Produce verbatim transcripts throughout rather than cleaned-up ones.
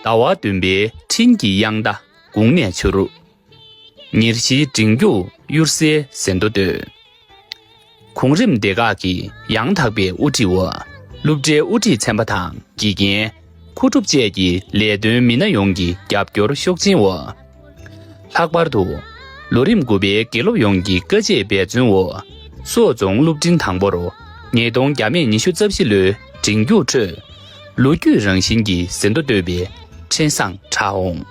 ཟླ་བ་བདུན་པའི་འཕྲིན་གྱི་དབྱངས་རྟ་དགུང་ནས་འཕྱུར། ཉེར་བཞིའི་འབྲིང་རྒྱུགས་གཡུར་ཟའི་ཟིན་ཐོ་བསྟོད། གོང་རིམ་སྡེ་ཁག་གིས་ཡང་དག་པའི་དབུ་ཁྲིད་འོག་སློབ་གྲྭའི་དབུ་ཁྲིད་ཚན་པ་དང་དགེ་རྒན། མཁོ་སྒྲུབ་བཅས་ཀྱི་ལས་དོན་མི་སྣ་ཡོངས་ཀྱི་རྒྱབ་སྐྱོར་ཤུགས་ཆེན་འོག་ལྷག་པར་དུ། ལོ་རིམ་དགུ་པའི་དགེ་སློབ་ཡོངས་ཀྱི་དཀའ་སྤྱད་འབད་བརྩོན་འོག་སོག་རྫོང་སློབ་འབྲིང་དང་པོར་ཉིས་སྟོང་བརྒྱ་མེད་ཉི་ཤུ་རྩ་བཞི་ལོའི་འབྲིང་རྒྱུགས་ཁྲོད། ལོ་རྒྱུས་རང་བཞིན་གྱི་ཟིན་ཐོ་བསྟོད་པའི་འཕྲིན་བཟང་གྲགས་འོང་།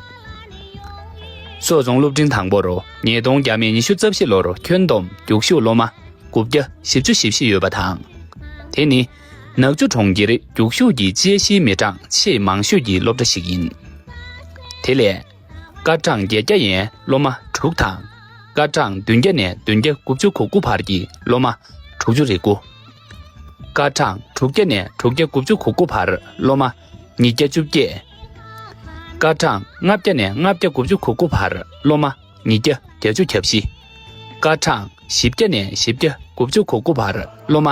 སོག་རྫོང་སློབ་འབྲིང་དང་པོར་ཉིས་སྟོང་བརྒྱ་མེད་ཉི་ཤུ་རྩ་བཞི་ལོར་ཁྱོན་བསྡོམས་རྒྱུགས་ཞུགས་སློབ་མ་དགུ་བརྒྱ་བཞི་བཅུ་ཞེ་བཞི་ཡོད་པ་དང་། དེ་ནི་ནག་ཆུ་གྲོང་ཁྱེར་རྒྱུགས་ཞུགས་ཀྱི་དཔྱད་གཞིའི་མི་གྲངས་ཆེས་མང་ཤོས་ཀྱི་སློབ་གྲྭ་ཞིག་ཡིན། དེ་ལས། སྐར་གྲངས་བརྒྱད་བརྒྱ་ཡན་སློབ་མ་དྲུག་དང་། སྐར་གྲངས་བདུན་བརྒྱ་ནས་བདུན་བརྒྱ་དགུ་བཅུ་གོ་དགུ་བར་གྱི་སློབ་མ་དྲུག་ཅུ་རེ་དགུ། སྐར་གྲངས་དྲུག་བརྒྱ་ནས་དྲུག་བརྒྱ་དགུ་བཅུ་གོ་དགུ་བར་སློབ་མ་ཉིས་བརྒྱ་བཅོ་བརྒྱད། སྐར་གྲངས་ལྔ་བརྒྱ་ནས་ལྔ་བརྒྱ་དགུ་བཅུ་གོ་དགུ་བར་སློབ་མ་ཉིས་བརྒྱ་བརྒྱད་ཅུ་གྱ་བཞི། སྐར་གྲངས་བཞི་བརྒྱ་ནས་བཞི་བརྒྱ་དགུ་བཅུ་གོ་དགུ་བར་སློབ་མ་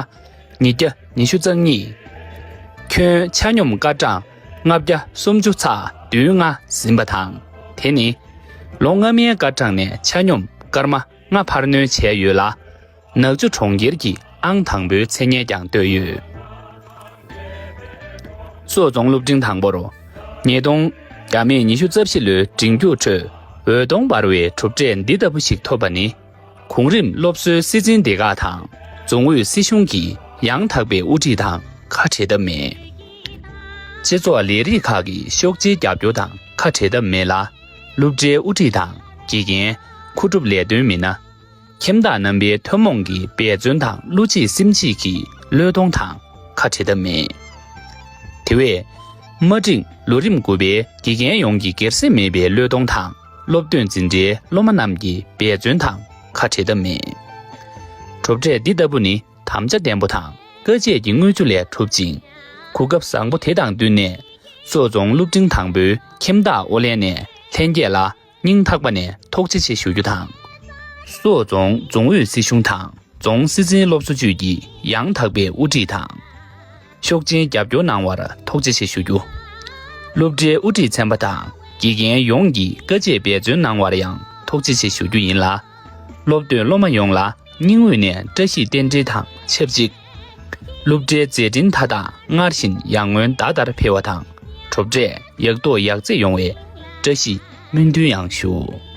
ཉིས་བརྒྱ་ཉི་ཤུ་རྩ་གཉིས། ཁྱོན་ཆ་སྙོམས་སྐར་གྲངས་ལྔ་བརྒྱ་སུམ་ཅུ་ཚེག་བདུན་ལྔ་ཟིན་པ་དང་། དེ་ནི་ལོ་སྔ་མའི་སྐར་གྲངས་ནས་ཆ་སྙོམས་སྐར་མ་ལྔ་འཕར་སྣོན་བྱས་ཡོད་ལ། ནག་ཆུ་གྲོང་ཁྱེར་གྱི་ཨང་དང་པོའི་མཚན་སྙན་ཀྱང་བཏོད་ཡོད། སོག་རྫོང་སློབ་འབྲིང་དང་པོར་ཉིས་སྟོང་བརྒྱ་མེད་ཉི་ཤུ་རྩ་བཞི་ལོའི་འབྲིང་རྒྱུགས་ཁྲོད་འོད་སྟོང་འབར་བའི་གྲུབ་འབྲས་འདི་ལྟ་བུ་ཞིག་ཐོབ་པ་ནི། གོང་རིམ་སློབ་གསོའི་སྲིད་འཛིན་སྡེ་ཁག་དང་རྫོང་ཨུད་སྲིད་གཞུང་གིས་ཡང་དག་པའི་དབུ་ཁྲིད་དང་ཁ་བྲལ་ཐབས་མེད། སྤྱི་ཚོགས་ལས་རིགས་ཁག་གི་ཤུགས་ཆེའི་རྒྱབ་སྐྱོར་དང་ཁ་བྲལ་ཐབས་མེད་ལ། སློབ་གྲྭའི་དབུ་ཁྲིད་དང་དགེ་རྒན། མཁོ་སྒྲུབ་ལས་དོན་མི་སྣ། ཁྱིམ་བདག་རྣམ་པའི་ཐུན་མོང་གི་འབད་བརྩོན་དང་བློ་གཅིག་སེམས་གཅིག་གི་བློས་གཏོང་དང་ཁ་བྲལ་ཐབས་མེད། དེ་བས། དམའ་འབྲིང་ལོ་རིམ་དགུ་པའི་དགེ་རྒན་ཡོངས་ཀྱི་སྒེར་སེམས་མེད་པའི་བློས་གཏོང་དང་སློབ་སྟོན་འཛིན་གྲྭའི་སློབ་མ་རྣམས་ཀྱི་འབད་བརྩོན་དང་ཁ་བྲལ་ཐབས་མེད། གྲུབ་འབྲས་འདི་ལྟ་བུ་ནི་དམ་བཅའ་བརྟན་པོ་དང་དཀའ་སྤྱད་ཀྱི་དངུལ་ཆུ་ལས་གྲུབ་ཅིང་། གོ་སྐབས་བཟང་པོ་དེ་དང་བསྟུན་ནས་སོག་རྫོང་སློབ་འབྲིང་དང་པོའི་ཁྱིམ་བདག་ཨོ་ལན་ནས་ལྷན་རྒྱས་ལ་སྙིང་ཐག་པ་ནས་ཐུགས་རྗེ་ཆེ་ཞུ་རྒྱུ་དང་། སོག་རྫོང་རྫོང་ཨུད་སྲིད་གཞུང་དང་རྫོང་སྲིད་འཛིན་སློབ་གསོ་ཅུས་ཀྱི་ཡང་དག་པའི་དབུ་ཁྲིད་དང་། ཤུགས་ཆེན་རྒྱབ་སྐྱོར་གནང་བར་ཐུགས་རྗེ་ཆེ་ཞུ་རྒྱུ། སློབ་གྲྭའི་དབུ་ཁྲིད་ཚན་པ་དང་དགེ་རྒན་ཡོངས་ཀྱིས་དཀའ་སྤྱད་འབད་བརྩོན་གནང་བར་ཡང་ཐུགས་རྗེ་ཆེ་ཞུ་རྒྱུ་ཡིན་ལ། སློབ་སྟོན་སློབ་མ་ཡོངས་ལ་སྙིང་དབུས་ནས་བཀྲ་ཤིས་རྟེན་འབྲེལ་དང་ཆབས་ཅིག་སློབ་གྲྭའི་མཛད་འཕྲིན་མཐའ་དག་སྔར་བཞིན་ཡར་ངོའི་ཟླ་ལྟར་འཕེལ་བ་དང་། གྲུབ་འབྲས་ཡག་ཐོག་ཡག་བརྩེགས་ཡོང་བའི་བཀྲ་ཤིས་སྨོན་འདུན་ཡང་ཞུ།